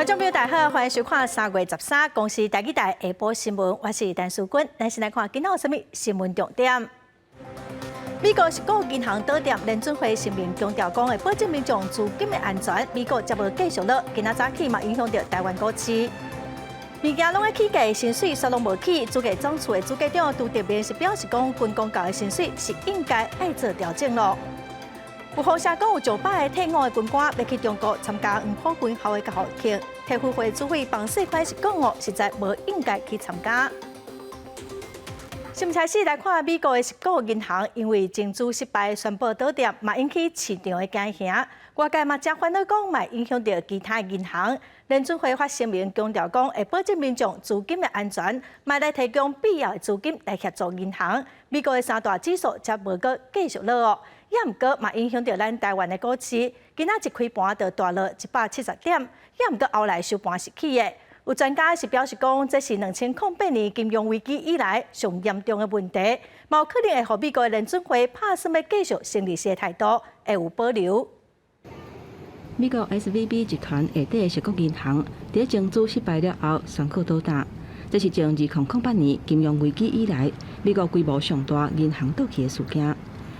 觀眾朋友大家好，歡迎收看3月13公視台語台下晡新聞，我是陳淑君。咱先來看今仔有啥物新聞重點。美國矽谷銀行倒店，聯準會聲明強調講會保證民眾資金的安全。美股才無繼續落，今仔早起嘛影響著台灣股市。物件攏咧起價，薪水煞攏無起。主計總處的主計長杜德明是表示講，軍公教的薪水是應該愛做調整囉。有風聲講有上百个退伍的軍官欲去中國參加黃埔軍校的校慶，體育會主委彭世寬是講哦，實在無應該去參加。新聞開始來看美國的矽谷銀行，因為增資失敗宣布倒店，嘛引起市場的驚嚇。外界嘛誠煩惱講，會影響著其他銀行。聯準會發聲明強調講，會保證民眾資金的安全，嘛來提供必要的資金來協助銀行。美國的三大指數才無閣繼續落哦，也毋過嘛影響著咱台灣的股市。今仔一開盤就大落170點，也毋過後來收盤是起的。有專家是表示講，這是2008年金融危機以來上嚴重的問題，嘛有可能會予美國的聯準會拍算欲繼續升利息的態度會有保留。美國 SVB 集團下底的矽谷銀行，佇增資失敗了後宣告倒塌。這是自2008年金融危機以來，美國規模上大銀行倒去的事件。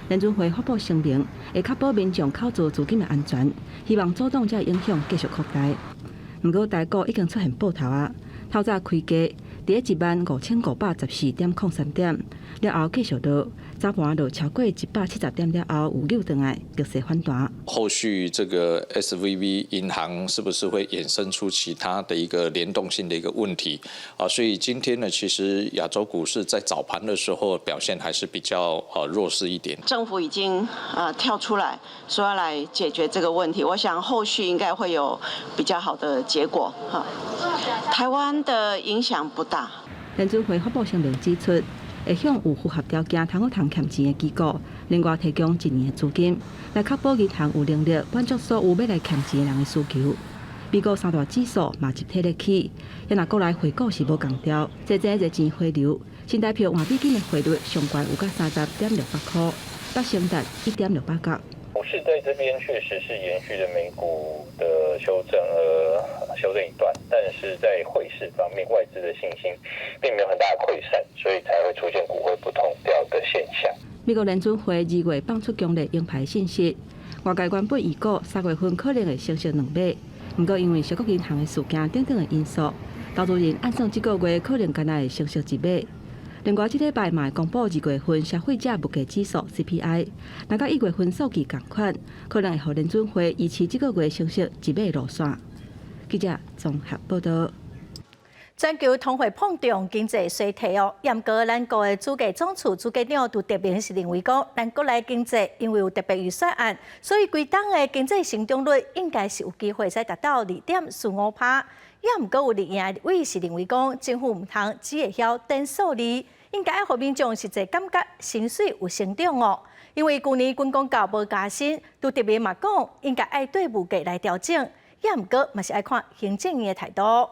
聯準會發布聲明，會確保民眾口座資金的安全，希望阻擋這影響繼續擴大。毋過台股已經出現報頭啊，透早開低，佇15,514.03點，了後繼續落，早盤落超過170點了後，有扭轉來，逆勢反彈。後續這個 SVB 銀行是不是會衍生出其他的一個聯動性的一個問題啊？所以今天呢，其實亞洲股市在早盤的時候表現還是比較弱勢一點。政府已經跳出來說要來解決這個問題，我想後續應該會有比較好的結果哈。台灣的影響不大。聯準會發布聲明指出，會向有符合條件通好通欠錢的機構，另外提供一年的資金，來確保銀行有能力滿足所有欲來欠錢的人的需求。美國三大指數嘛集體咧起，也若國內匯股是無仝調，濟濟熱錢回流，新台幣換美金的匯率上懸有到30.68箍，北升達1.68角。股市在這邊確實是延續了美股的修正，修正一段，但是在匯市方面，外資的信心並沒有很大的潰散，所以才會出現股匯不同調的現象。美國聯準會2月放出強烈鷹派信息，外界原本預估3月份可能會升息2碼，毋過因為矽谷銀行的事件等等的因素，投資人按算這個月可能干焦會升息1碼。另外，這禮拜嘛會公布2月份消費者物價指數 CPI，若佮1月份數據仝款，可能會予聯準會維持這個月升息1碼路線。記者綜合報道。全球通貨膨脹，經濟衰退哦。毋過咱國的主計總處主計長杜德明是認為講，咱國內經濟因為有特別預算案，所以規冬的經濟成長率應該是有機會再達到2.45%。也毋過有綠營的委是認為講，政府毋通只會曉等數字，應該愛予民眾實際感覺薪水有成長哦。因為舊年軍公教無加薪，杜德明嘛講，應該愛對物價來調整。也毋過嘛是愛看行政院的態度。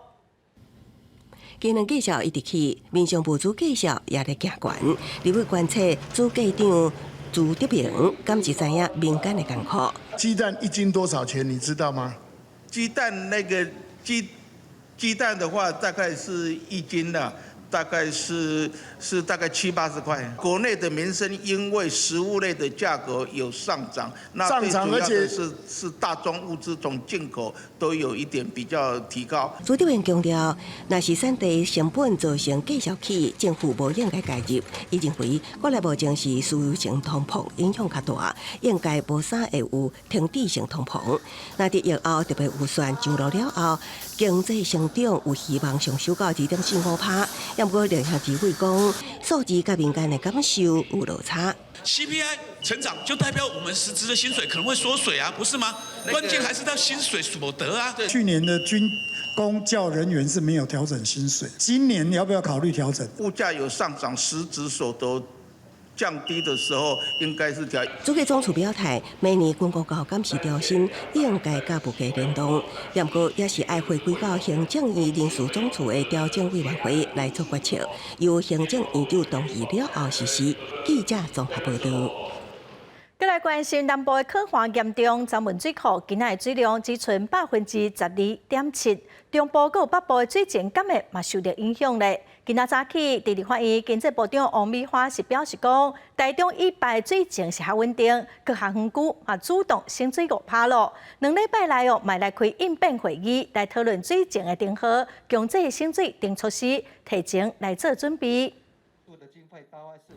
機能價數一直起，民生物資價數也咧行懸。立委關切主計長朱德明，敢是知影民間的艱苦？雞蛋一斤多少錢？你知道嗎？雞蛋那個雞蛋的話，大概是一斤的，大概是大概七八十塊。國內的民生因為食物類的價格有上漲，那上漲而且是大宗物資從進口都有一點比較提高。朱德明強調，若是產地成本造成價數起，政府無應該介入。伊認為國內目前是輸入性通膨影響較大，應該無啥會有停滯性通膨。若佇疫後特別預算上路了後，經濟成長有希望上修到2.45%。毋過綠營立委講，數字佮民間的感受有落差。 CPI 成長就代表我們實質的薪水可能會縮水啊，不是嗎？關鍵還是到薪水所得啊。去年的軍公教人員是沒有調整薪水，今年要不要考慮調整？物價有上漲，實質所得降低的時候，應該是調。主計總處表態，明年軍公教臨時調薪應該佮物價聯動，毋過也是愛回歸到行政院人事總處的調整委員會來做決策，由行政院長同意了後實施。記者綜合報道。閣來關心南部的乾旱嚴重，石門水庫今仔的水量只賰12.7%，中部閣有北部的水情敢會嘛受著影響咧。今仔早起，佇立法院經濟部長王美花是表示講，台中以北的水情是較穩定，閣下園區嘛主動省水5%咯。2禮拜內哦，嘛來開應變會議來討論水情的定好、強制省水等措施，提前來做準備。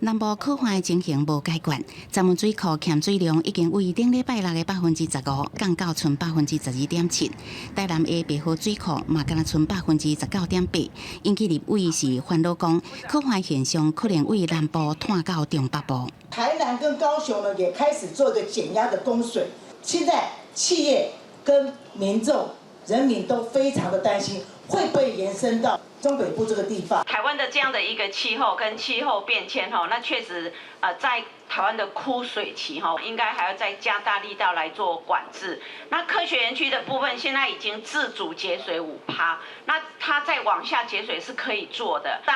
南部乾旱的情形無解決，石門水庫欠水量已經為頂禮拜六的15%降到賰12.7%。台南的白河水庫嘛干焦賰19.8%，引起立委是煩惱講，乾旱現象可能為南部拖到中北部。台南跟高雄呢，也開始做一個減壓的供水。現在企業跟民眾、人民都非常的擔心，會不會延伸到中北部這個地方？台灣的這樣的一個氣候跟氣候變遷，吼，那確實，在台灣的枯水期，吼，應該還要再加大力道來做管制。那科學園區的部分，現在已經自主節水5%，那它再往下節水是可以做的。在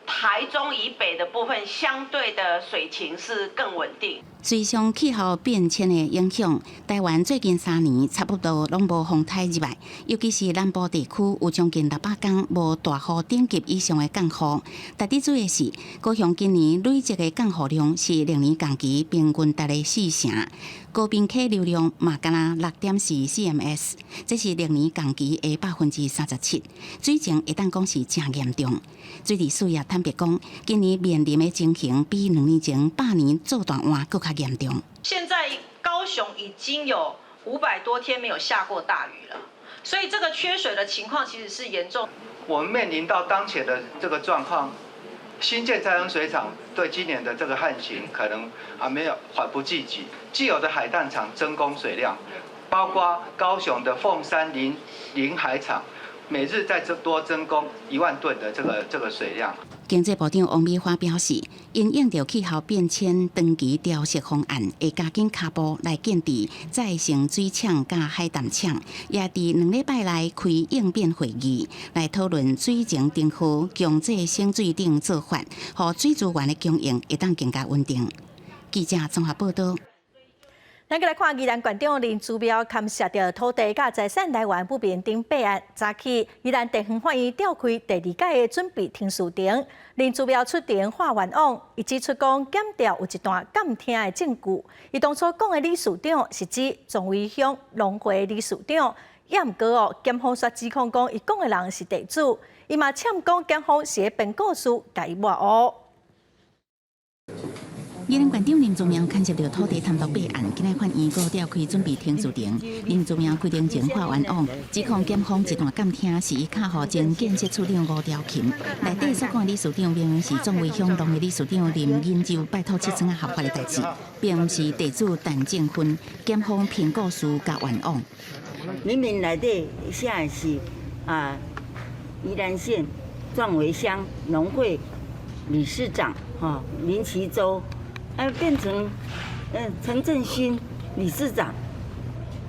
台中以北的部分，相對的水情是更穩定。隨上氣候變遷的影響，台灣最近3年差不多攏無風颱入來，尤其是南部地區有將近600工無大雨等級以上的降雨。值得注意的是，高雄今年累積的降雨量是歷年同期平均達的4成，高屏溪流量嘛干焦6.4 cms，這是歷年同期的37%，水情會當講是誠嚴重。水利署也坦白講，今年面臨的情形比2年前百年做大旱閣較嚴重。現在高雄已經有500多天沒有下過大雨了，所以這個缺水的情況其實是嚴重。我們面臨到當前的這個狀況，新建再生水廠對今年的這個旱情可能還沒有緩不濟急，既有的海淡廠增供水量，包括高雄的鳳山臨臨海廠，每日再多增供1萬噸的這個水量。經濟部長王美花表示，因應著氣候變遷，長期調適方案會加緊跤步來建置再生水廠佮海淡廠，也佇2禮拜內開應變會議來討論水情定好、強制省水等做法，予水資源的供應會當更加穩定。記者綜合報道。咱閣來看宜蘭縣長林姿妙牽涉著土地佮財產來源不明等八案，早起宜蘭地方法院召開第二屆的準備庭事庭，林姿妙出庭喊冤枉，伊指出講檢調有一段監聽的證據，伊當初講的理事長是指壯圍鄉農會理事長，也毋過哦，檢方煞指控講伊講的人是地主，伊嘛嗆講檢方是咧編故事，共伊抹烏。宜蘭縣長林姿妙牽涉著土地貪瀆八案，今仔法院閣召開準備庭事庭。林姿妙開庭前喊冤枉，指控檢方一段監聽是伊敲予前建設處長吳調琴。內底所講的理事長明明是壯圍鄉農會理事長林銀洲拜託七創仔合法的代誌，並毋是地主陳正芬。檢方編故事共冤枉。明明內底寫的是啊，宜蘭縣壯圍鄉農會理事長哈林奇洲。哎，變成陳振興理事長，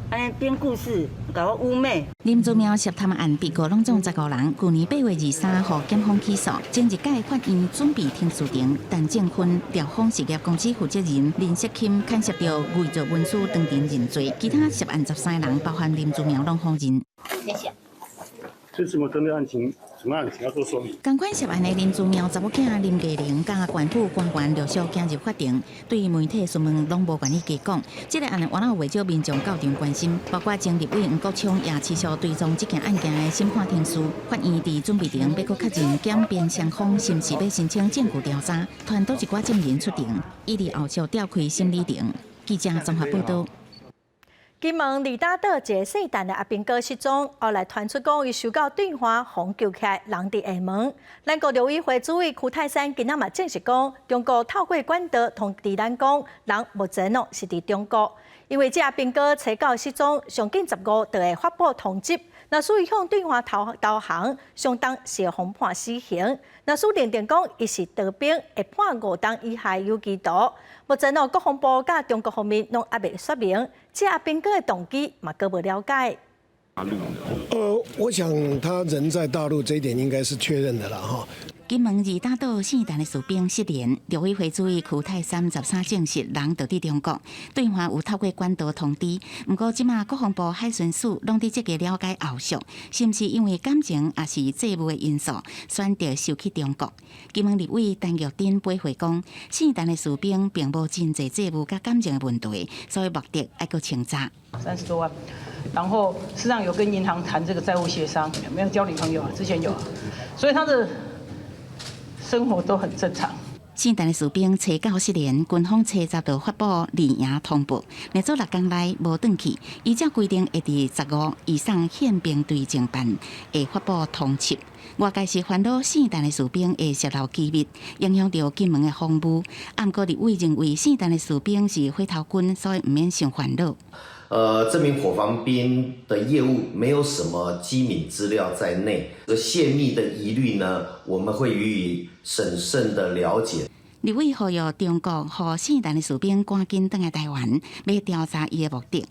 按呢編故事，共我污衊。林姿妙涉貪案被告攏總15人，舊年8月23號檢方起訴，前一屆法院準備庭事庭，陳正芬調峰實業公司負責人林錫欽牽涉著偽造文書當庭認罪，其他涉案13人，包含林姿妙攏否認。謝謝。這是我針對案情，什麼案情要做說明。仝款涉案的林姿妙查某囝林藝玲，佮縣府官員陸續行入法庭，對媒體詢問攏無願意加講。這個案原來有袂少民眾到場關心，包括前立委黃國昌也持續追蹤這件案件的審判程序。法院佇準備庭欲閣確認檢辯雙方是毋是欲申請證據調查，傳多一寡證人出庭，以及後續調開審理庭。記者綜合報道。金門利打島一个細漢的阿兵哥失蹤，後來傳出講伊受到對岸封救起來，人佇廈門。咱國陸委會主委邱泰山今仔嘛證實講，中國透過管道通知咱講，人目前哦是佇中國。因為這阿兵哥初九失蹤，上緊15就會發布通緝。若使伊向對岸投降，相當是會判死刑。若使認定講伊是逃兵，會判5冬以下有期徒。目前哦，國防部佮中國方面攏猶未說明，這阿兵哥的動機嘛，閣無了解。我想他人在大陸這一點應該是確認的了哈。金門二打島聖誕的士兵失聯，陸委會主委邱太三13證實人就佇中國，對岸有透過管道通知。毋過這馬國防部海巡署攏佇積極了解後續，是毋是因為感情抑是債務的因素，選擇受去中國？金門立委陳玉珍回會講，聖誕的士兵並無真濟債務佮感情的問題，所以目的愛閣清查。 30多萬，然後實際上有跟銀行談這個債務協商，沒有交女朋友，之前有，所以他的生活都很正常。聖誕的士兵初九失聯，軍方初十就發布離營通報，連續6工內無轉去，依照規定會佇15以上憲兵隊偵辦，會發布通緝。外界是煩惱聖誕的士兵會洩露機密，影響著金門的防務。毋過立委認為聖誕的士兵是火頭軍，所以毋免傷煩惱。這名伙房兵的業務沒有什麼機敏資料在內，這洩密的疑慮呢，我們會予以審慎的了解。立委呼籲中國予聖誕的士兵趕緊轉來台灣，欲調查伊的目的。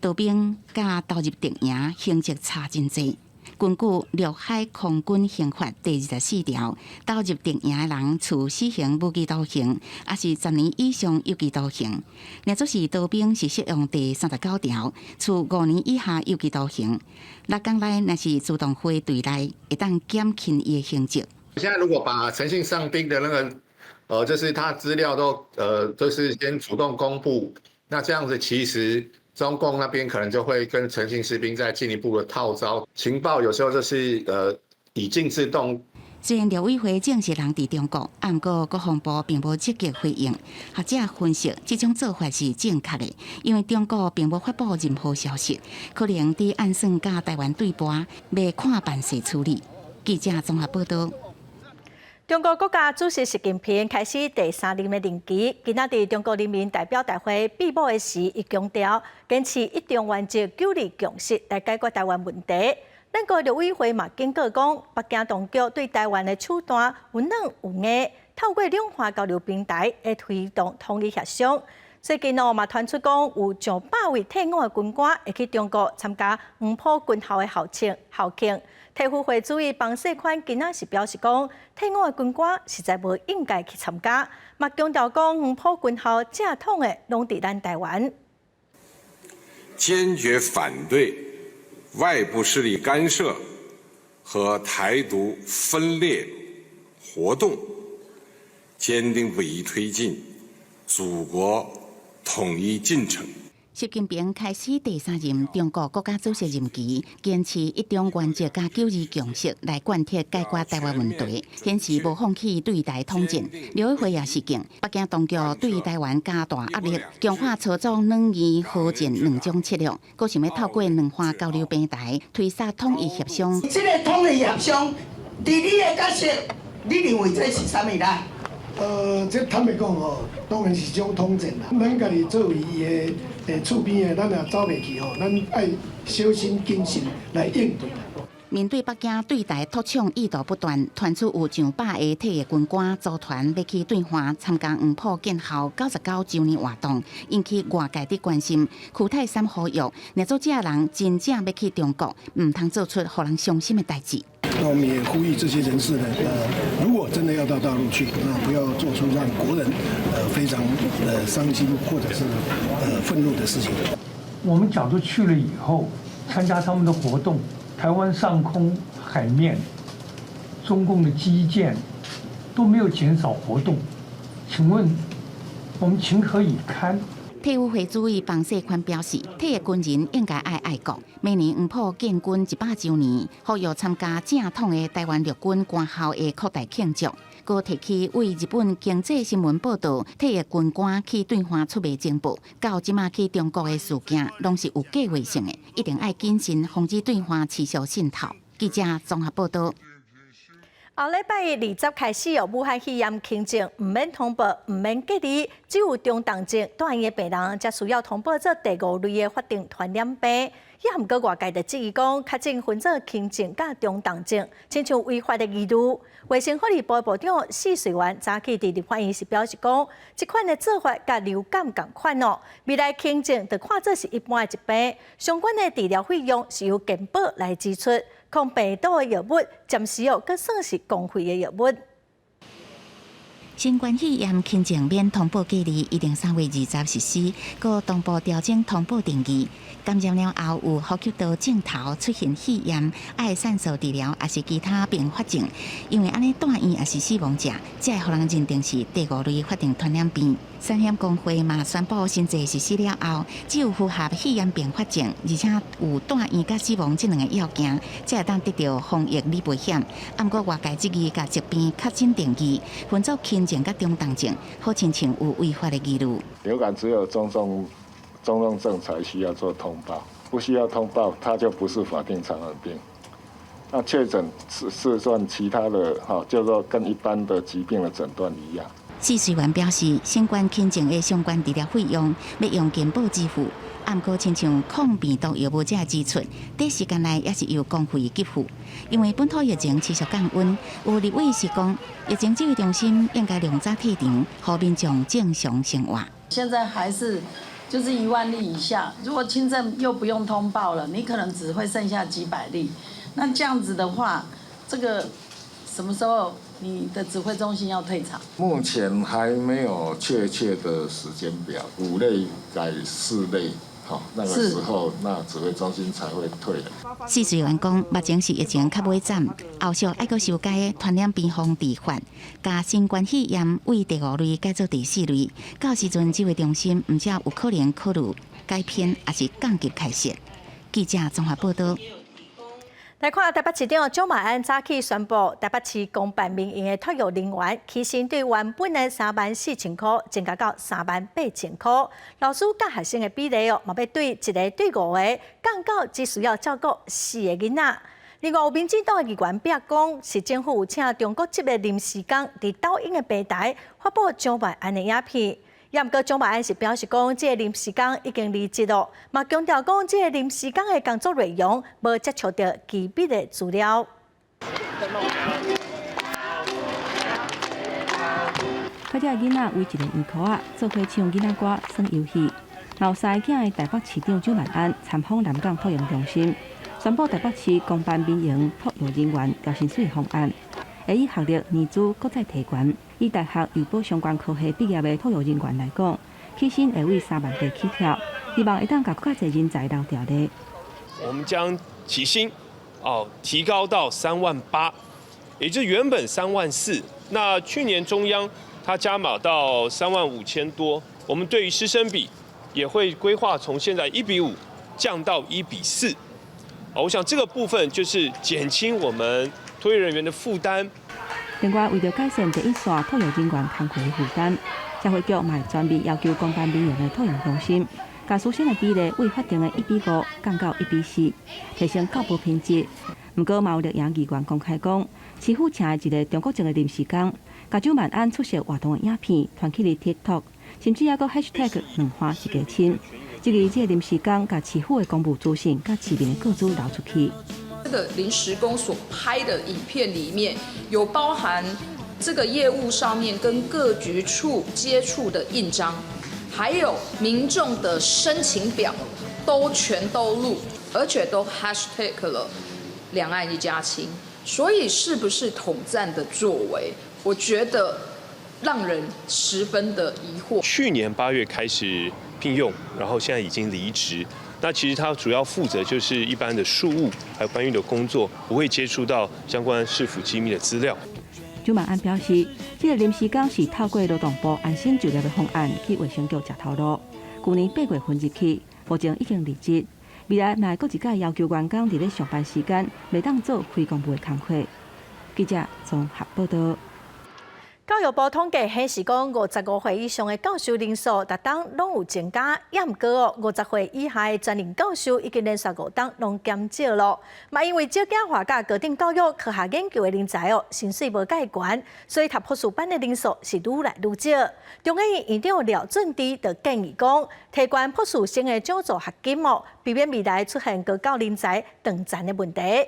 逃兵佮投入敵營，刑責差真濟。根據陸海空軍刑法第24條，投入敵營的人處死刑、無期徒刑，抑是10年以上有期徒刑。若做是逃兵，是適用第39條，處5年以下有期徒刑。6工內若是自動回隊內，會當減輕伊的刑責。現在如果把陳姓傷兵的那個，就是他資料都，就是先主動公布，那這樣子其實中共那邊可能就會跟陳姓士兵再進一步的套招情報，有時候就是以靜制動。雖然陸委會證實人佇中國，毋過國防部並無積極回應。學者分析，這種做法是正確的，因為中國並無發布任何消息，可能佇暗算佮台灣對盤，欲看辦勢處理。記者綜合報道。中國國家主席習近平開始第三任的任期，今仔佇中國人民代表大會閉幕的時，伊強調堅持一中原則、九二共識來解決台灣問題。咱國陸委會嘛警告講，北京當局對台灣的手段有軟有硬，透過兩岸交流平台來推動統一協商。最近哦嘛傳出講有上百位退伍的軍官會去中國參加黃埔軍校的校慶校慶。體育會主委彭世寬今仔是表示講，退伍的軍官實在無應該去參加，嘛強調講黃埔軍校正統的攏佇咱台灣。堅決反對外部勢力干涉和台獨分裂活動，堅定不移推進祖國統一進程。習近平開始第三任中國國家主席任期，堅持一中原則佮九二共識來貫徹解決台灣問題，顯示無放棄對台統戰。陸委會也示警，北京當局對台灣加大壓力，強化操作軟硬和戰兩種策略，閣想欲透過兩岸交流平台推捒統一協商。這個統一協商，佇你的角色，你認為這是啥物啦？這坦白講吼，當然是種統戰啦。咱家己作為伊的厝邊的，咱也走袂去吼，咱愛小心謹慎來應對。面對北京對台拓搶意圖不斷，傳出有上百个退役軍官組團欲去對岸參加黃埔建校99週年活動，引起外界的關心。邱太三呼籲，若做這人真正欲去中國，毋通做出予人傷心的代誌。那我們也呼籲這些人士呢，如果真的要到大陸去，那不要做出讓國人非常傷心或者是憤怒的事情。我們假如去了以後，參加他們的活動，台灣上空海面，中共的機艦都沒有減少活動，請問我們情何以堪？體育會主委彭世寬表示，退役軍人應該愛愛國。明年黃埔建軍100週年，呼籲參加正統的台灣陸軍官校的擴大慶祝。閣提起為日本經濟新聞報道，退役軍官去對岸出賣情報，到這馬去中國的事件，攏是有計劃性的，一定愛謹慎，防止對岸持續滲透。記者綜合報道。後禮拜20開始哦，武漢肺炎輕症毋免通報，毋免隔離，只有中重症住院的病人才需要通報做第五類的法定傳染病。也毋過外界就質疑講，確診分做輕症佮中重症，親像違法的疑慮。衛生福利部部長許瑞元早起佇立法院時表示講，這款的做法佮流感仝款哦，未來輕症就看做是一般的疾病，相關的治療費用是由健保來支出。抗病毒的藥物暫時哦，閣算是公費的藥物。新冠肺炎輕症免通報隔離，一定3月20實施，閣同步調整通報定義。感染了後有呼吸道症頭出現肺炎，愛送治療，抑是其他併發症，因為按呢蹛院抑是死亡者，才會予人認定是第五類法定傳染病。產險公會嘛宣布新制實施了後，只有符合肺炎併發症，而且有蹛院佮死亡這兩个要件，才會當得著防疫理賠險。毋過外界質疑共疾病確診定義分做輕症佮中重症，好親像有違法的疑慮。流感只有中重症才需要做通報，不需要通報，它就不是法定傳染病。那確診是算其他的，哈，就是說跟一般的疾病的診斷一樣。試水員表示，新冠輕症的相關治療費用欲用健保支付，毋過親像抗病毒藥物這支出，短時間內也是由公費給付。因為本土疫情持續降溫，有立委是講，疫情指揮中心應該量早退場，予民眾正常生活。現在還是就是1萬例以下，如果輕症又不用通報了，你可能只會剩下幾百例。那這樣子的話，這個什麼時候你的指揮中心要退場？目前還沒有確切的時間表，5類改4類，好，那個時候那指揮中心才會退。試水員講，目前是疫情較尾站，後續愛閣修改傳染病防治法，共新冠肺炎為第五類改做第四類，到時陣指揮中心毋只有可能考慮改編，抑是降級開設。記者綜合報道。來看台北市長蔣萬安早起宣布，台北市公辦民營的托育人員起薪對原本的34,000箍增加到38,000箍。老師佮學生的比例哦，嘛欲對1個對5個，降到只需要照顧四个囡仔。另外，有民進黨的議員表講，市政府有請中國籍的臨時工佇抖音的平台發布蔣萬安的影片。也毋過蔣萬安是表示講，這个臨時工已經離職囉，嘛強調講，這个臨時工的工作內容無接觸著機密的資料。這个囡仔圍一个圓箍仔，做伙唱囡仔歌、耍遊戲。有三个囝的台北市長蔣萬安參訪南港托養中心，宣布台北市公辦民營托育人員調薪水方案，會以學歷年資閣再提懸。以大學幼保相關科系畢業的托育人員來講，起薪會為3萬八起跳，希望會當共閣較濟人才留佇咧。我們將起薪哦提高到3萬8，也就是原本3萬4。那去年中央它加碼到3萬5千多，我們對於師生比也會規劃從現在1比5降到1比4。我想這個部分就是減輕我們托育人員的負擔。另外，為著改善第一線托育人員工課的負擔，社會局嘛會全面要求公辦民營的托養中心，共師生的比例為法定的1比5降到1比4，提升教育品質。毋過，嘛有綠營議員公開講，市府請的一个中國籍的臨時工，共蔣萬安出席活動的影片傳去佇 TikTok，甚至猶閣 hashtag 兩岸一家親，質疑這个臨時工共市府的公務資訊佮市民的個資流出去。這個臨時工所拍的影片裡面有包含這個業務上面跟各局處接觸的印章，還有民眾的申請表，都全都錄，而且都 hashtag 了兩岸一家親。所以是不是統戰的作為？我覺得讓人十分的疑惑。去年8月開始聘用，然後現在已經離職。那其實他主要負責就是一般的庶務，還有搬運的工作，不會接觸到相關市府機密的資料。蔣萬安表示，這个臨時工是透過勞動部安心就業的方案去衛生局食頭路。舊年8月份入去，目前已經離職。未來嘛會閣一擺要求員工佇咧上班時間，袂當做非公務的工課。記者綜合報道。教育部統計顯示，講55歲以上的教授人數，逐冬攏有增加，也毋過哦，50歲以下的專任教授已經連續5冬攏減少囉。嘛，因為少子化佮高等教育科學研究的人才哦，薪水無蓋懸，所以讀博士班的人數是愈來愈少。中研院院長廖俊智就建議講，提懸博士生的獎助學金哦，避免未來出現高教人才斷層的問題。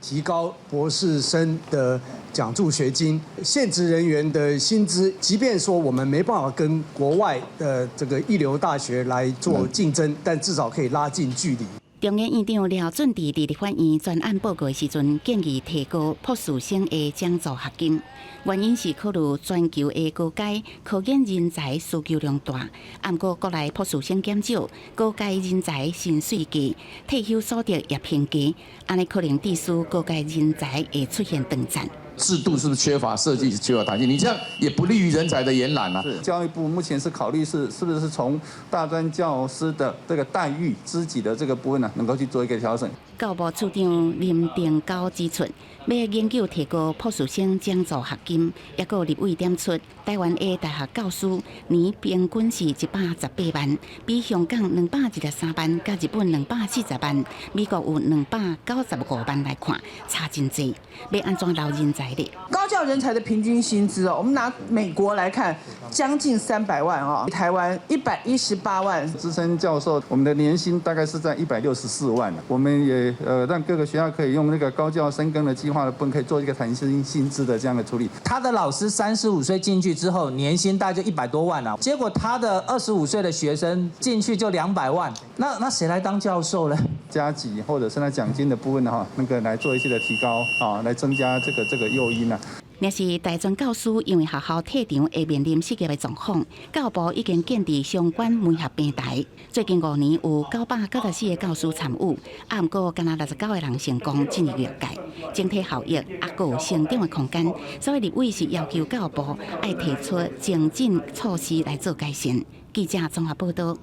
提高博士生的獎助學金，現職人員的薪資，即便說我們沒辦法跟國外的這個一流大學來做競爭，但至少可以拉近距離。中研院長廖俊智佇立法院專案報告的時陣，建議提高博士生的獎助學金，原因是考慮全球的高階科研人才需求量大，毋過國內博士生減少，高階人才薪水低，退休所得也偏低，按呢可能致使高階人才會出現斷層。制度是不是缺乏設計，缺乏彈性？你這樣也不利於人才的延攬啊。教育部目前是考慮是不是從大專教師的這個待遇、資給的這個部分呢，能夠去做一個調整。教育部處長林定高指出，欲研究提高博士生獎助學金，抑閣立委點出，台灣的大學教師年平均是118萬，比香港223萬，佮日本240萬，美國有295萬來看，差真濟。欲按怎留人才咧？高教人才的平均薪資哦，我們拿美國來看，將近300萬哦，台灣118萬。資深教授，我們的年薪大概是在164萬。我們也讓各個學校可以用那個高教深耕的計劃的部分，可以做一個彈性薪資的這樣的處理。他的老師35歲進去之後，年薪大概就100多萬了。結果他的25歲的學生進去就200萬，那誰來當教授呢？加給或者是那獎金的部分的話，那個來做一些的提高啊，來增加這個誘因啊。若是大專教師因為學校退場會面臨失業的狀況，教育部已經建置相關媒合平台。最近5年有994個教師參與，啊，毋過干焦69個人成功進入業界，整體效益猶閣有成長的空間。所以立委是要求教育部愛提出精進措施來做改善。記者綜合報道。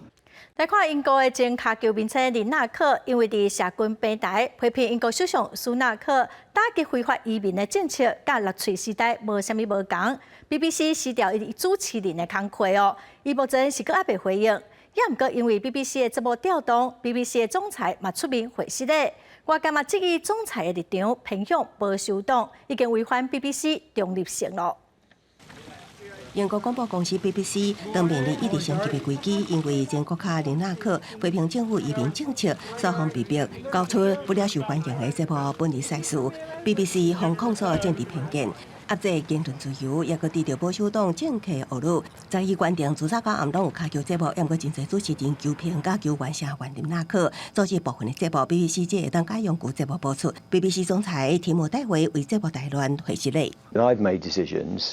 來看英國的前跤球明星林納克，因為佇社群平台批評英國首相蘇納克打擊非法移民的政策，佮納粹時代無啥物無仝。BBC 辭掉伊主持人的工課哦，伊目前是閣猶未回應。也毋過因為 BBC 的節目調動，BBC 的總裁嘛出面回釋咧。外界嘛質疑總裁的立場偏向保守黨，已經違反 BBC 中立性咯。英國廣播公司 BBC 當面臨一直升級的危機，因為前國跤林納克批評政府移民政策，雙方被迫交出不了受歡迎的節目本地賽事。BBC 予控訴政治偏見，壓制言論自由，抑閣得著保守黨政客惡辱。在伊決定自早到暗攏有跤球節目，毋過真濟主持人球評佮球員聲援林納克，組織部分的節目 BBC 才會當改用舊節目播出。BBC 總裁提姆戴維為節目大亂回釋咧。 I've made decisions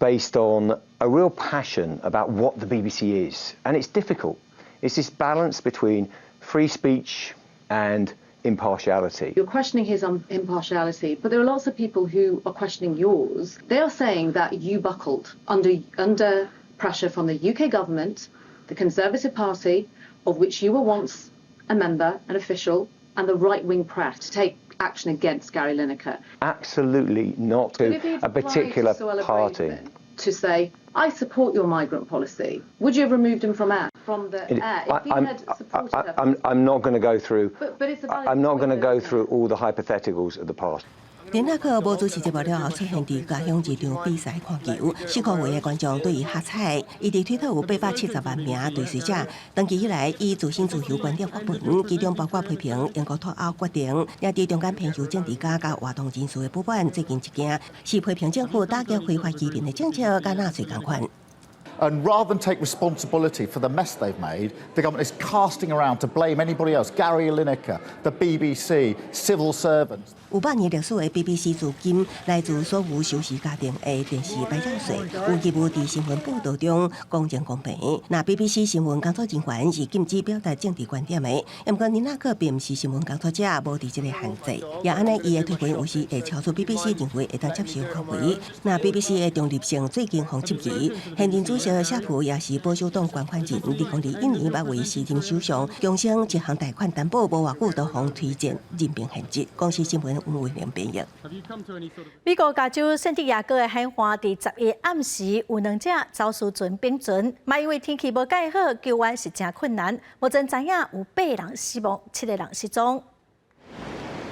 based on a real passion about what the BBC is. And it's difficult. It's this balance between free speech and impartiality. You're questioning his impartiality, but there are lots of people who are questioning yours. They are saying that you buckled under pressure from the UK government, the Conservative Party, of which you were once a member, an official, and the right-wing press to take action against Gary Lineker. Absolutely not to a particular party. To say, I support your migrant policy. Would you have removed him from air? From the air? If he had supported I'm not going to go through. But it's a valid I'm not going to go through all the hypotheticals of the past. 林納克無主持節目了後，出現佇家鄉一場比賽看球，四箍位的觀眾對伊喝彩。伊佇推特有870萬名追隨者。長期以來，以自信自由觀點發文，其中包括批評英國脫歐決定，也佇中間偏右政治家佮活動人士的不滿。最近一件是批評政府打擊非法移民的政策，佮納粹仝款。 And rather than take responsibility for the mess they've made, the government is casting around to blame anybody else: Gary Lineker, the BBC, civil servants. 有100年歷史的 BBC 資金來自所有收視家庭的電視牌照稅，有義務佇新聞報導中公正公平。那 BBC 新聞工作人員是禁止表達政治觀點的，毋過林納克並毋是新聞工作者，無佇這个限制。也按呢，伊的推文有時會超出 BBC 認為會當接受範圍。那 BBC 的中立性最近予質疑，現任主席夏普也是保守黨捐款人，2021年捌為時任首相強生一項貸款擔保，無偌久就予推薦任命現職。公視新聞吳偉玲編譯。美國加州聖地亞哥的海岸佇11暗時有兩隻走私船並船，嘛因為天氣無蓋好，救援是誠困難。目前知影有八人死亡，七個人失蹤。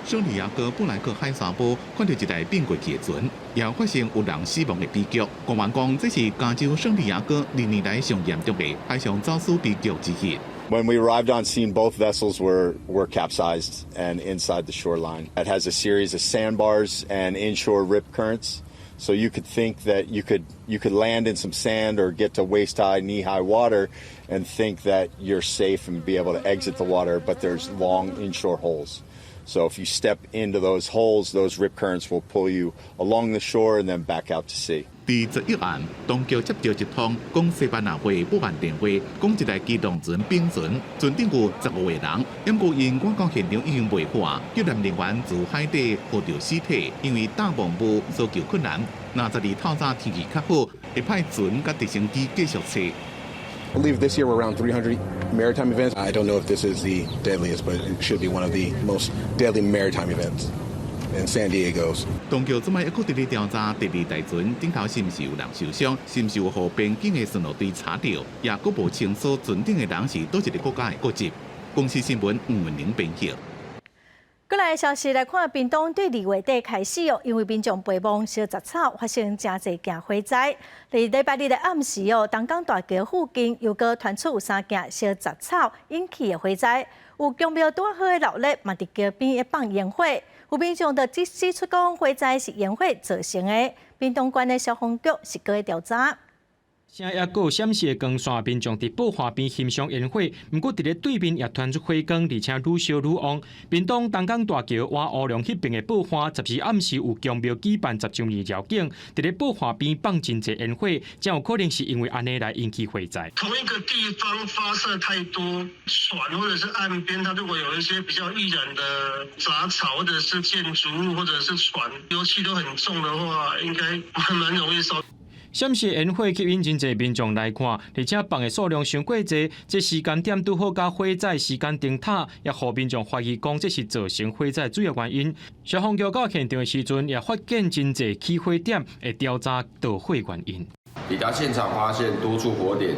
聖地亞哥布萊克海沙埔看著一台變過去的船，也發生有人死亡的悲劇。官員講，這是加州聖地亞哥歷年來上嚴重的海上走私悲劇之一。 When we arrived on scene, both vessels were capsized and inside the shoreline. It has a series of sandbars and inshore rip currents. So you could think that you could land in some sand or get to waist high, knee high water, and think that you're safe and be able to exit the water, but there's long inshore holes. So if you step into those holes, those rip currents will pull you along the shore and then back out to sea. 佇11暗，當局接著一通講西班牙話報案電話，講一台機動船冰船，船頂有15個人，毋過𪜶趕到現場已經袂活，救援人員自海底撈著屍體，因為大霧搜救困難。若十二透早天氣較好，會派船佮直升機繼續揣。 I believe this year we're around 300 maritime events. I don't know if this is the deadliest, but it should be one of the most deadly maritime events in San Diego's. 當局這擺猶閣佇咧調查第二台船頂頭是毋是有人受傷，是毋是有予邊境的巡邏隊查著，也閣無清楚船頂的人是佗一個國家的國籍。公視新聞吳文玲編輯。過來消息來看，屏東對二月底開始哦，因為民眾陪墓燒雜草，發生誠濟件火災。佇禮拜日的暗時哦，東港大橋附近又閣傳出有三件燒雜草引起的火災，有宮廟拄好的鬧熱，嘛佇橋邊咧放煙火。有民眾就指出講，火災是煙火造成的。屏東縣的消防局是閣咧調查。聲抑閣有閃爍的光線，民眾佇報岸邊欣賞煙火。毋過佇咧對面也傳出火光，而且愈燒愈旺。屏東東港大橋倚烏龍彼邊的報岸，12暗時有宮廟舉辦10週年繞境，佇咧報岸邊放真濟煙火，真有可能是因為按呢來引起火災。同一個地方發射太多船，或者是岸邊，它如果有一些比較易燃的雜草，或者是建築物，或者是船，油氣都很重的話，應該蠻容易燒。閃爍煙火吸引真濟民眾來看，而且放的數量傷過濟，這時間點拄好佮火災時間頂塔，也予民眾懷疑講這是造成火災主要原因。消防局到現場的時陣，也發現真濟起火點，會調查導火原因。抵達現場發現多處火點，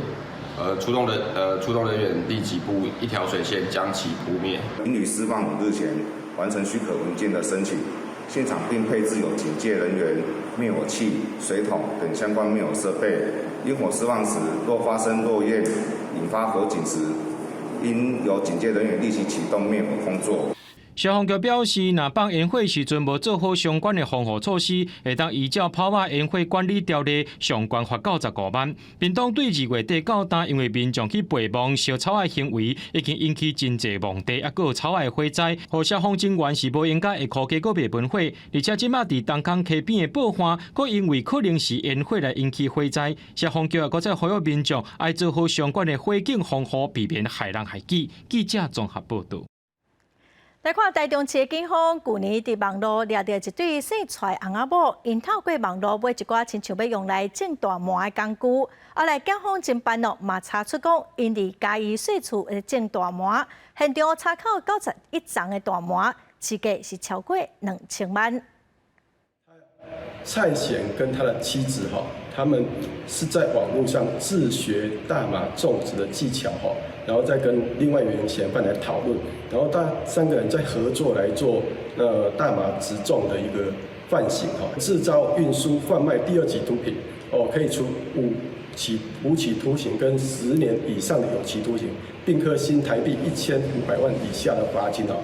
出動人員立即佈一條水線將其撲滅。應於釋放5日前完成許可文件的申請。現場並配置有警戒人員、滅火器、水桶等相關滅火設備。煙火釋放時，若發生落焰引發火警時，應由警戒人員立即啟動滅火工作。消防局表示，若放煙火時陣無做好相關的防護措施，會當依照炮仔煙火管理條例相關罰到15萬。屏東對二月底到今，因為民眾去陪墓燒草仔行為，已經引起真濟墓地抑閣有草仔火災，予消防人員是無閒共下箍雞閣袂文火，而且這馬佇東港溪邊的報岸，閣因為可能是煙火來引起火災，消防局也閣再呼籲民眾愛做好相關的火警防護，避免害人害己。記者綜合報導。來看台中市的警方，舊年佇網路掠著一對姓蔡翁仔某，𪜶透過網路買一寡親像欲用來種大麻的工具，後來警方偵辦咯，嘛查出講𪜶佇嘉義細厝種大麻，現場查扣91叢的大麻，市價是超過2000萬。蔡賢跟他的妻子哈，他們是在網絡上自學大麻種植的技巧哈，然後再跟另外一名嫌犯來討論，然後他三個人再合作來做那大麻植種的一個犯行哈，製造、運輸、販賣第二級毒品哦，可以處5期徒刑跟10年以上的有期徒刑，並科新台幣1500萬以下的罰金哦。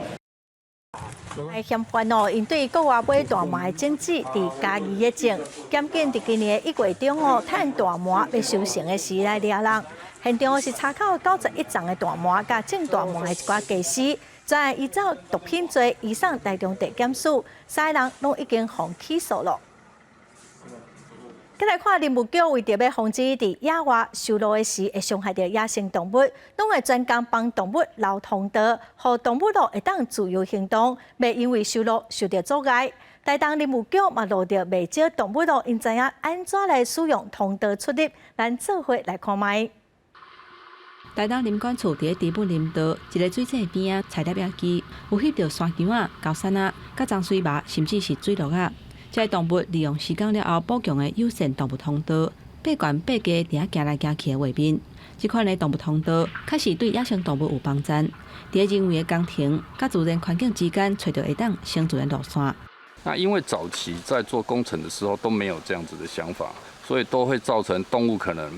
嫌犯哦，𪜶對國外買大麻的種子，佇嘉義咧種，檢警佇今年1月中哦，趁大麻欲收成的時來掠人，現場是查扣91叢的大麻，佮種大麻的一寡家私，再依照毒品罪移送台中地檢署，三个人攏已經予起訴了。閣來看林務局為著欲防止佇野外修路的時會傷害著野生動物，攏會專工幫動物留通道，予動物囉會當自由行動，袂因為修路受著阻礙。台東林務局嘛錄著袂少動物囉，𪜶知影按怎來使用通道出入，咱做伙來看覓。台東林管處佇咧知本林道一个水井邊仔，採獵野雞，有翕著山羌仔、高山仔、佮棕水蝮，甚至是水鹿仔。這些動物利用施工了後補強的友善動物通道，爬懸爬低佇遐行來行去的畫面。這款的動物通道確實對野生動物有幫助。佇咧人為的工程佮自然環境之間，揣著會當生存的路線。那因為早期在做工程的時候都沒有這樣子的想法，所以都會造成動物可能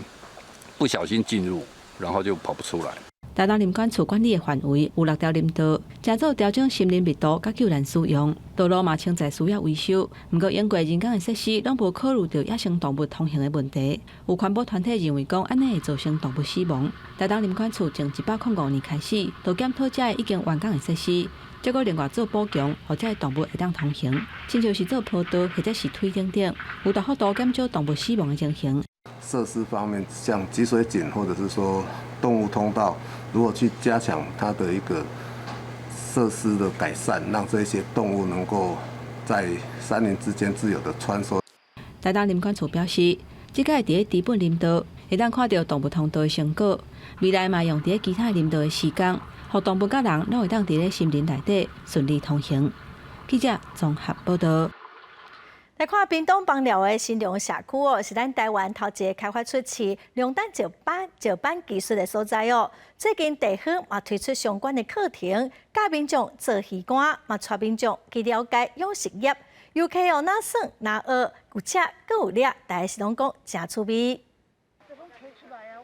不小心進入，然後就跑不出來。台東林管處管理的範圍有六條林道，正做調整森林密度佮救難使用，道路嘛潛在需要維修。毋過經過人工的設施，攏無考慮著野生動物通行的問題。有環保團體認為講，按呢會造成動物死亡。台東林管處從105年開始，就檢討這个已經完工的設施，結果另外做補強，予這个動物會當通行，親像是做坡道或者是腿等等，有大幅度減少動物死亡的情形。設施方面，像集水井或者是說動物通道，如果去加強它的一個設施的改善，讓這些動物能夠在山林之間自由的穿梭。台東林管處表示，這擺佇咧知本林道會當看著動物通道的成果，未來嘛用佇咧其他林道的時間，予動物佮人攏會當佇咧森林內底順利通行。記者綜合報道。來看屏東枋寮的新隆社區哦，是咱台灣頭一个開發出飼龍膽石板石板技術的所在哦。最近地方嘛推出相關的課程，教民眾做魚乾，嘛帶民眾去了解養殖業。遊客哦，若耍若學，有食閣有掠，大家是攏講誠趣味。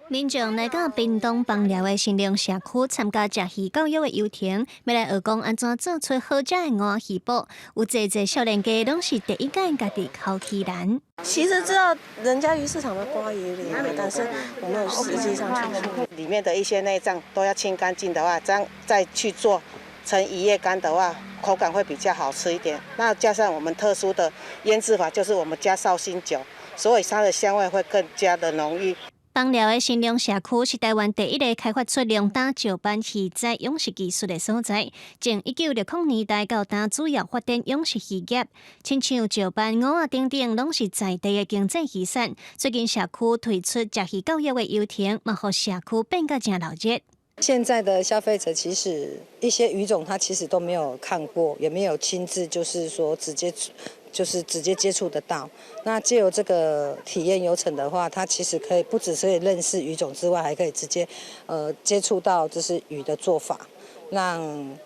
民眾來到屏東枋寮的新隆社區參加食魚教育的遊程，欲來學講按怎做出好食的鰻魚脯。有濟濟少年家攏是第一擺家己剾魚籃。其實知道人家魚市場的掛魚鯪，但是我沒有實際上去做。裡面的一些內臟都要清乾淨的話，這樣再去做成魚葉乾的話，口感會比較好吃一點。那加上我們特殊的醃製法，就是我們加紹興酒，所以它的香味會更加的濃郁。枋寮的新隆社區是台灣第一个開發出龍膽石板魚仔養殖技術的所在。從1960年代到今，主要發展養殖漁業，親像石斑、鰻仔等等，攏是在地的經濟漁產。最近社區推出食魚教育的遊程，嘛予社區變甲誠鬧熱。現在的消費者其實一些魚種，他其實都沒有看過，也沒有親自，就是說直接。就是直接接觸得到。那借由這個體驗遊程的話，它其實可以不只是可以認識魚種之外，還可以直接，接觸到就是魚的做法，讓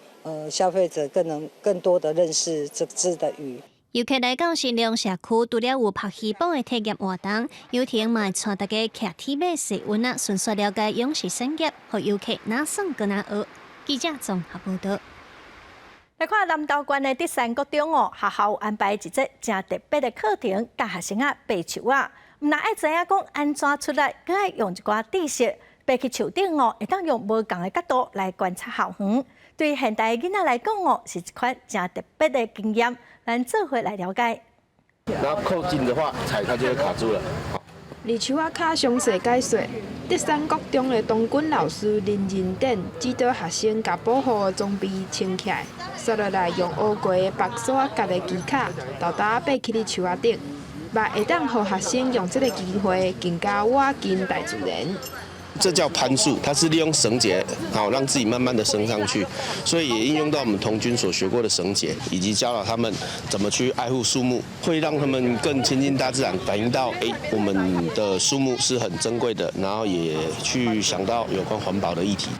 消費者更能更多的認識這隻的魚。遊客來到新隆社區，除了有曝魚脯的體驗活動，遊程嘛會帶大家騎鐵馬洗溫仔，順紲了解養殖產業，予遊客若耍閣若學。記者綜合報道。來看南投縣的德山國中哦，學校有安排一節誠特別的課程，教學生仔爬樹仔。毋但愛知影講按怎出力，閣愛用一寡知識爬去樹頂哦，會當用無仝的角度來觀察校園。對現代囡仔來講哦，是一款誠特別的經驗。咱做伙來了解。然後扣緊的話，踩它就會卡住了。佇樹仔跤詳細解說，德山國中的童軍老師林仁典指導學生共保護的裝備穿起來，紲落來用烏過的縛索仔夾的技巧，沓沓仔爬去佇樹仔頂，嘛會當予學生用這个機會更加倚近大自然。這叫攀樹，它是利用繩結，好讓自己慢慢的升上去，所以也應用到我們童軍所學過的繩結，以及教導他們怎麼去愛護樹木，會讓他們更親近大自然，反映到我們的樹木是很珍貴的，然後也去想到有關環保的議題。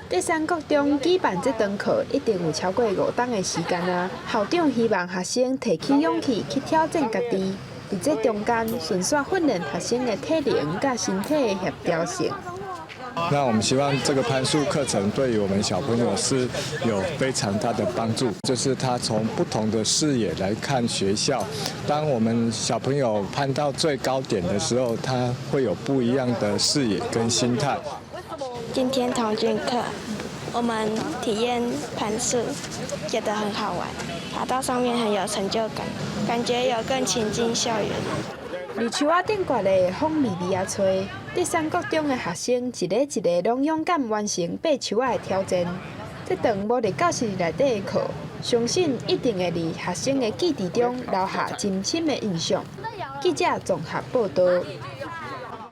德山國中舉辦這堂課，一定有超過5冬的時間啊。校長希望學生提起勇氣去挑戰家己，佇這中間順紲訓練學生的體能佮身體的協調性。那我們希望這個攀樹課程對於我們小朋友是有非常大的幫助，就是他從不同的視野來看學校。當我們小朋友攀到最高點的時候，他會有不一樣的視野跟心態。今天童軍課，我們體驗攀樹，覺得很好玩，爬到上面很有成就感，感覺有更親近校園。佇樹仔頂懸的風微微仔吹，德山國中的學生一个一个攏勇敢完成爬樹仔的挑戰。這堂無佇教室內底的課，相信一定會佇學生的記憶中留下真深的印象。記者綜合報道。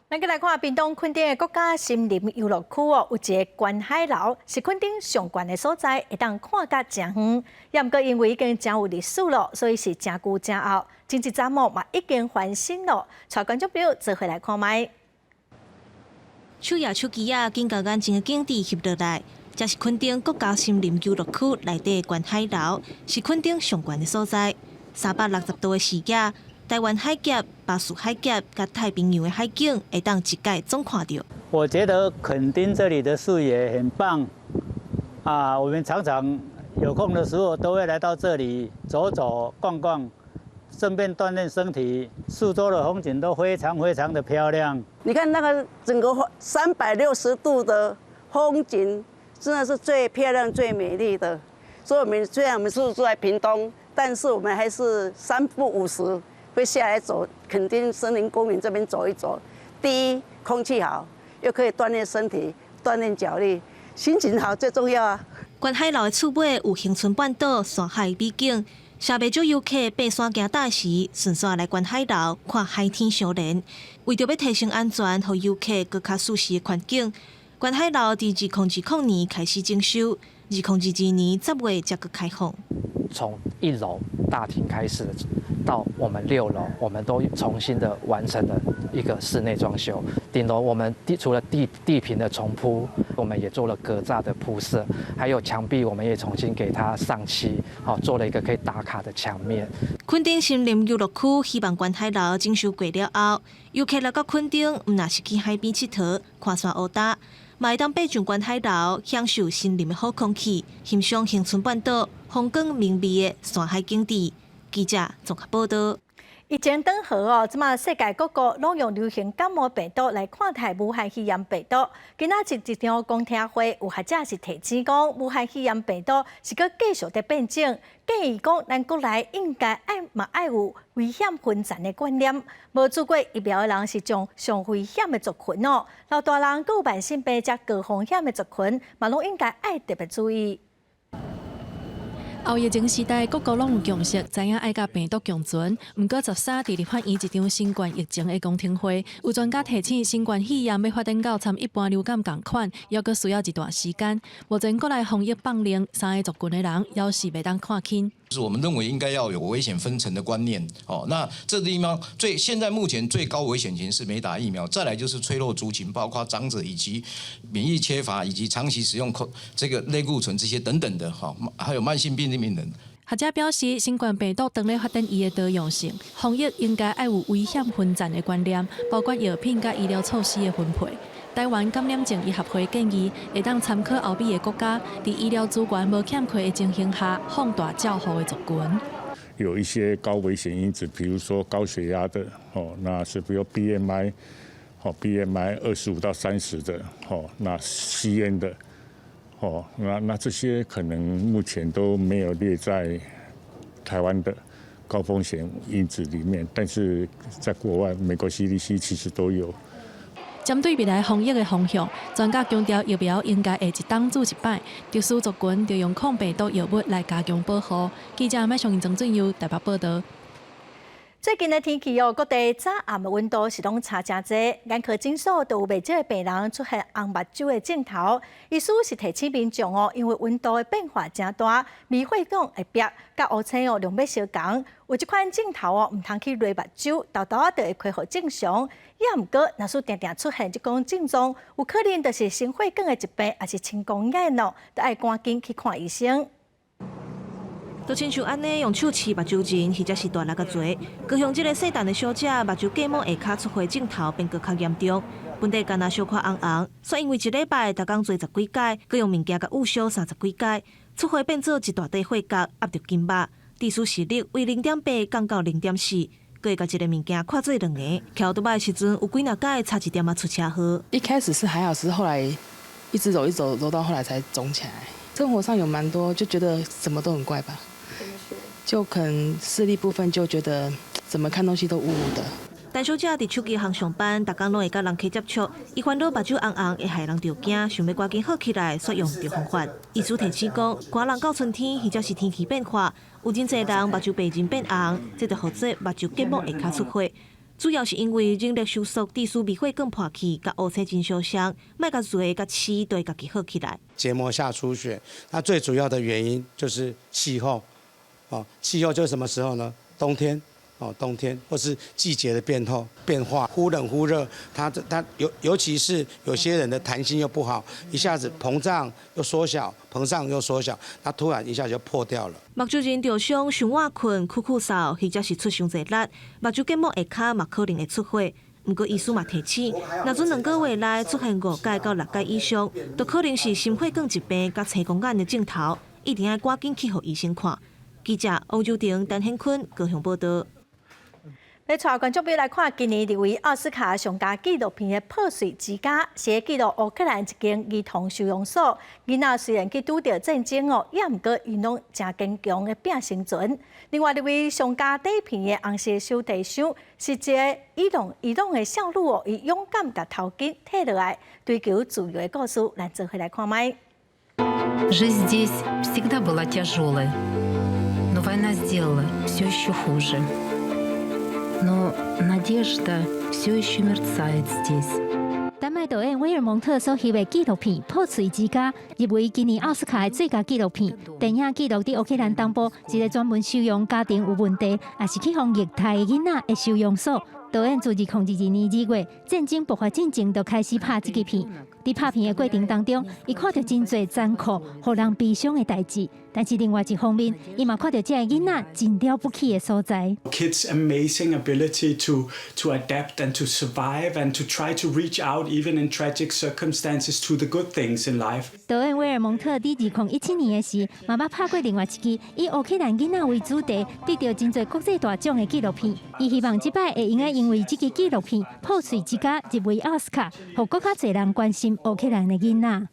咱閣來看屏東墾丁的國家森林遊樂區哦，有一个觀海樓，是墾丁上懸的所在，會當看甲誠遠。也毋過因為已經誠有歷史咯，所以是誠舊誠後。前一陣哦嘛已經翻新咯，帶觀眾朋友做伙來看覓。手搖手機仔，緊共眼前的景致翕落來，這是墾丁國家森林遊樂區內底的觀海樓，是墾丁上懸的所在，360度的視野。台灣海峽、巴士海峽佮太平洋的海景，會當一擺總看著。我覺得墾丁這裡的視野很棒啊！我們常常有空的時候都會來到這裡走走逛逛，順便鍛煉身體。四周的風景都非常非常的漂亮。你看那個整個360度的風景，真的是最漂亮、最美麗的。所以，我們雖然我們是住在屏東，但是我們還是三不五時會下來走墾丁森林公園這邊走一走。第一，空氣好，又可以鍛煉身體、鍛煉腳力，心情好最重要啊。觀海樓的厝尾有恆春半島山海美景，啥袂少遊客爬山行搭時，順紲來觀海樓看海天相連。為著欲提升安全，予遊客閣較舒適的環境，觀海樓佇2020年開始整修，2022年10月才閣開放。從一樓大廳開始到我們6樓，我們都重新的完成了一個室內裝修。頂樓我們除了地坪的重鋪，我們也做了格柵的鋪設，還有牆壁我們也重新給它上漆，好做了一個可以打卡的牆面。墾丁森林遊樂區希望觀海樓整修過了後，遊客來到墾丁，毋但是去海邊𨑨迌、看山學礁，嘛會當爬上觀海樓，享受森林的好空氣，欣賞恆春半島風光明媚的山海景致。記者綜合報道。疫情轉好哦，這馬世界各國攏用流行感冒病毒來看待武漢肺炎病毒。今仔日一場公聽會，有學者是提醒講，武漢肺炎病毒是閣繼續佇變種，建議講咱國內應該愛嘛愛有危險分層的觀念。無注過疫苗的人是上上危險的族群哦，老大人閣有慢性病遮高風險的族群，嘛攏應該愛特別注意。後疫情時代，各國攏有共識，知影愛佮病毒共存。毋過13佇立法院一場新冠疫情的公聽會，有專家提醒，新冠肺炎欲發展到參一般流感仝款，猶閣需要一段時間。目前國內防疫放令，三个族群的人猶是袂當看輕。是我們認為應該要有危險分層的觀念。哦，那這地方最現在目前最高危險群是沒打疫苗，再來就是脆弱族群，包括長者以及免疫缺乏以及長期使用這個類固醇這些等等的，哈，還有慢性病的病人。學者表示，新冠病毒當咧發展伊的多樣性，防疫應該愛有危險分層的觀念，包括藥品佮醫療措施的分配。台灣感染症醫學會建議，會當參考歐美的國家，佇醫療資源無欠缺的情形下，放大照護的族群。有一些高危險因子，比如說高血壓的，哦，那是比如 BMI，哦，BMI 25到30的，哦，那吸菸的，哦，那這些可能目前都沒有列在台灣的高風險因子裡面，但是在國外，美國 CDC 其實都有。針對未來防疫的方向，專家強調疫苗應該會一冬注一擺，特殊族群著用抗病毒藥物來加強保護。記者麥尚曾俊佑台北報導。最近的天氣哦，各地早暗的溫度是攏差誠濟，眼科診所都有袂少的病人出現紅目睭的症頭。醫師是提醒民眾哦，因為溫度的變化誠大，微血管會煏，佮烏青哦量欲相仝。有這款症頭哦，毋通去捏目睭，沓沓仔就會恢復正常。也毋過，若是定定出現這種症狀，有可能就是心血管的疾病，抑是青光眼咯，著愛趕緊去看醫生。就親像按呢，用手拭目睭仁，或者是大力共捶。高雄這个細陳的小姐，目睭結膜下跤出血症頭變閣較嚴重，本底敢若小可紅紅，煞因為一禮拜逐工捶十幾擺，閣用物件共捂燒三十幾擺，出血變做一大塊血角，壓著金肉，致使視力為0.8降到0.4，閣會共一个物件看做兩个。騎歐多巴的時陣，有幾若擺差一點仔出車禍。一開始是還好，是後來一直揉一直揉，揉到後來才腫起來。生活上有蠻多，就覺得什麼都很怪吧。就可能視力部分就覺得怎麼看東西都霧霧的。陳小姐佇手機行上班，逐工攏會佮人客接觸，伊煩惱目睭紅紅會害人著驚，想欲趕緊好起來，煞用著方法。醫師提醒講，寒人到春天或者是天氣變化，有真濟人目睭白仁變紅，這就號做目睭結膜下跤出血。主要是因為冷熱收縮，致使微血管破去，佮烏青真相像，莫共捶共拭，就會家己好起來。結膜下出血，那最主要的原因就是氣候，哦，氣候就是什麼時候呢？冬天，哦，冬天或是季節的變化，忽冷忽熱，它尤其是有些人的彈性又不好，一下子膨脹又縮小，膨脹又縮小，它突然一下就破掉了。目睭仁著傷、傷晚睏、睏睏嗽，或者是出傷濟力，目睭結膜下跤嘛可能會出血。毋過醫師嘛提醒，若準兩個月內出現五擺到六擺以上，就可能是心血管疾病佮青光眼的症頭，一定愛趕緊去予醫生看。記者王周婷、陳顯坤高雄報道。欲帶觀眾朋友來看，今年入圍奧斯卡上佳紀錄片的《破碎之家》，是記錄烏克蘭一間兒童收容所，囡仔雖然去拄著戰爭哦，也毋過𪜶攏誠堅強的拼生存。另外入圍上佳短片的《紅色手提箱》，是一个伊朗的少女哦，伊勇敢共頭巾褪落來，追求自由的故事，咱做伙來看覓。 Жизнь здесь всегда была тяжелой, но война сделала все еще хуже. Но надежда все еще мерцает здесь. 丹麥導演威爾蒙特所翕的紀錄片《破碎之家》入圍今年奧斯卡的最佳紀錄片。電影記錄佇烏克蘭東部一个專門收容家庭有問題，抑是去予虐待的囡仔的收容所。導演自2022年2月戰爭爆發進前就開始拍這支片。佇拍片的過程當中，伊看著真濟殘酷、予人悲傷的代誌。但是另外一方面，伊嘛看著這个囡仔真了不起的所在。 Kids' amazing ability to adapt and to survive and to try to reach out even in tragic circumstances to the good things in life. 導演威爾蒙特佇2017年的時，嘛捌拍過另外一支以烏克蘭囡仔為主題，得著真濟國際大獎的紀錄片。伊希望這擺會用該因為這支紀錄片《破碎之家》入圍奧斯卡，予閣較濟人關心烏克蘭的囡仔。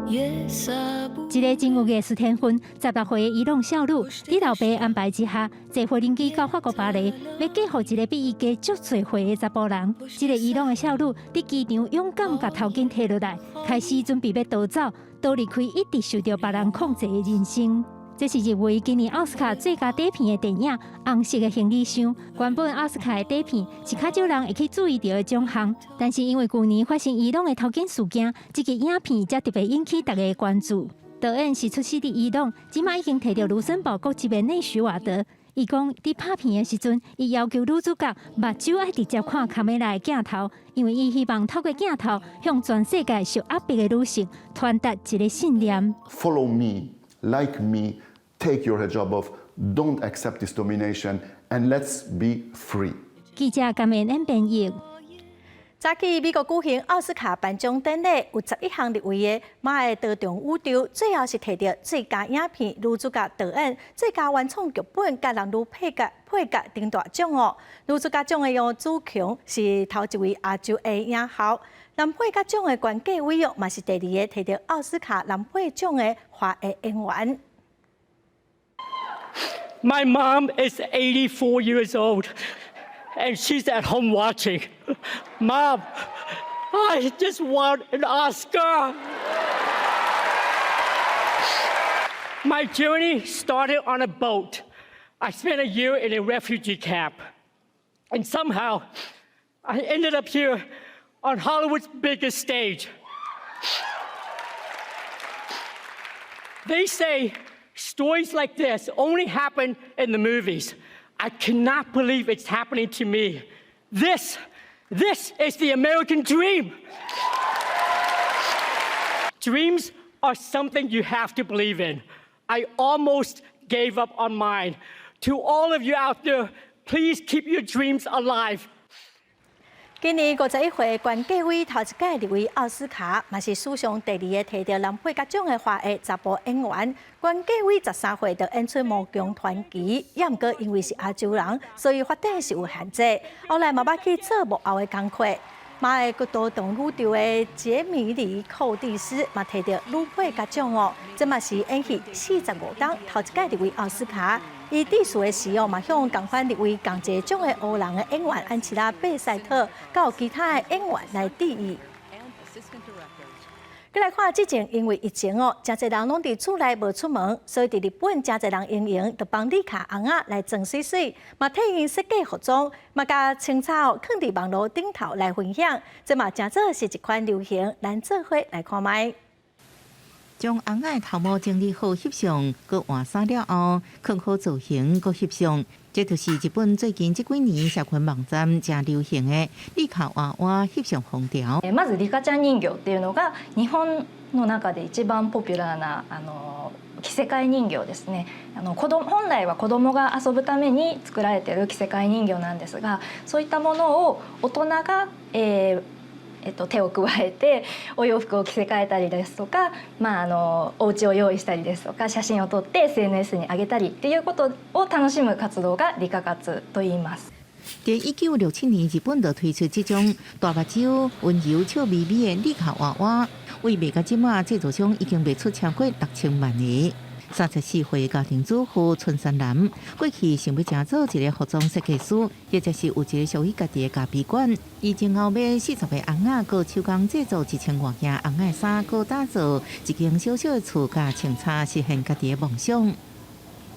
一个真有藝術天分、16歲的伊朗少女，佇老爸安排之下，坐無人機到法國巴黎，欲嫁予一个比伊加足濟歲的查埔人。這个伊朗的少女佇機場勇敢共頭巾提落來，開始準備欲逃走，逃離開一直受著別人控制的人生。這是入圍今年奧斯卡最佳短片的電影《紅色的行李箱》。原本奧斯卡的短片是較少人會去注意著的獎項，但是因為舊年發生伊朗的頭巾事件，這支影片才特別引起大家的關注。導演是出世佇伊朗，這馬已經提著盧森堡國籍的內許瓦德。伊講，佇拍片的時陣，伊要求女主角目睭愛直接看卡梅拉的鏡頭，因為伊希望透過鏡頭向全世界受壓迫的女性傳達一个信念。 Follow me, like me, take your hijab off, don't accept this domination, and let's be free. 記者甘燕演編譯。早起美國舉行奧斯卡頒獎典禮，有11項入圍的《媽的多重宇宙》，最後是提著最佳影片、女主角、導演、最佳原創劇本、佮男女配角頂大獎哦。女主角獎的楊紫瓊是頭一位亞洲的影后，男配角獎的關繼威哦，嘛是第二个提著奧斯卡男配獎的華裔演員。 My mom is 84 years old, and she's at home watching. Mom, I just won an Oscar. My journey started on a boat. I spent a year in a refugee camp. And somehow, I ended up here on Hollywood's biggest stage. They say stories like this only happen in the movies. I cannot believe it's happening to me. This is the American dream. Dreams are something you have to believe in. I almost gave up on mine. To all of you out there, please keep your dreams alive. 今年51歲關繼威頭一屆入圍奧斯卡，嘛是史上第二个提著男配角獎的華裔查埔演員。關繼威13歲就演出《魔宮傳奇》，也毋過因為是亞洲人，所以發展是有限制。後來嘛捌去做幕後的工課。媽的多重宇宙的傑米里寇蒂斯嘛提著女配角獎哦，這嘛是演戲45冬頭一屆入圍奧斯卡。伊致辭的時哦，嘛向仝款入圍仝一個獎的黑人的演員安琪拉貝塞特，佮有其他的演員來致意。閣來看，之前因為疫情哦，誠濟人攏佇厝內無出門，所以佇日本誠濟人閒閒，就幫禮卡尪仔來裝媠媠，嘛替𪜶設計服裝，嘛共穿插哦，囥佇網路頂頭來分享，這嘛誠做是一款流行，咱做伙來看覓。將尪仔頭毛整理好翕相，閣換衫了後，囥好造型，閣翕相，這就是日本最近這幾年社群網站誠流行的リカ娃娃翕相風潮。まずリカちゃん人形っていうのが日本の中で一番ポピュラーな着せ替え人形ですね。子供本来は子供が遊ぶために作られている着せ替え人形なんですが、そういったものを大人が、手を加えてお洋服を着せ替えたりですとか、お家を用意したりですとか、写真を撮って SNS に上げたりっていうことを楽しむ活動がリカ活と言います。佇1967年，日本就推出這種大目睭、溫柔笑眯眯的リカ娃娃，為賣到這馬，製造商已經賣出超過6000萬個。34歲家庭主婦春山蘭，過去想欲成做一個服裝設計師，或者是有一個屬於家己的咖啡館。伊前後買40個尪仔，閣手工製作1000外件尪仔衫，閣打造一間小小的厝，佮穿插實現家己的夢想。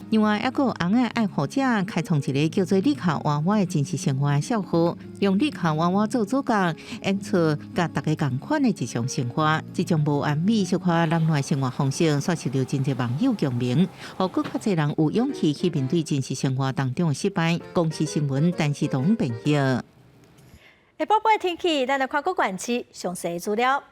另外，猶閣有尪仔愛好者開創一個叫做“リカ娃娃”的真實生活小號，用リカ娃娃做主角，演出佮大家仝款的日常生活。這種無完美、小可懶惰的生活方式，煞受著真濟網友共鳴，予閣較濟人有勇氣去面對真實生活當中的失敗。公視新聞，陳世東編譯。下晡晡天氣，咱來看各縣市詳細資料。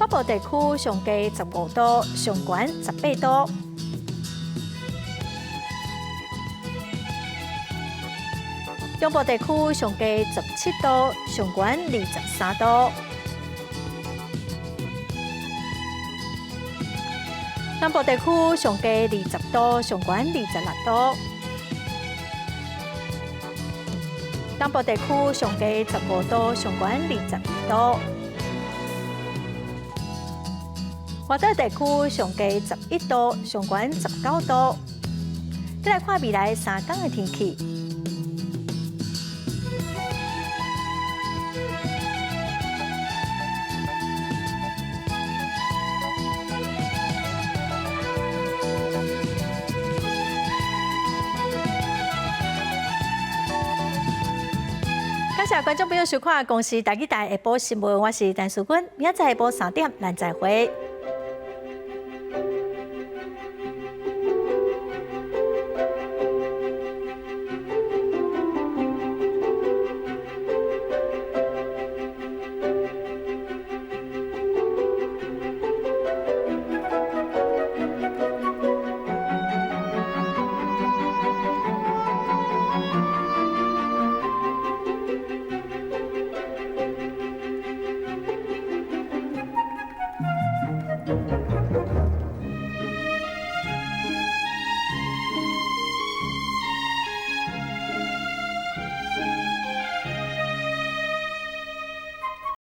北部地區上低15度，上懸18度。中部地區上低17度，上懸23度。南部地區上低20度，上懸26度。東部地區上低15度，上懸22度。外島地區上低11度，上懸19度。再來看未來3天的天氣。感謝觀眾朋友收看《公視台語台下晡新聞》，我是陳淑君，明仔載下晡3點，咱再會。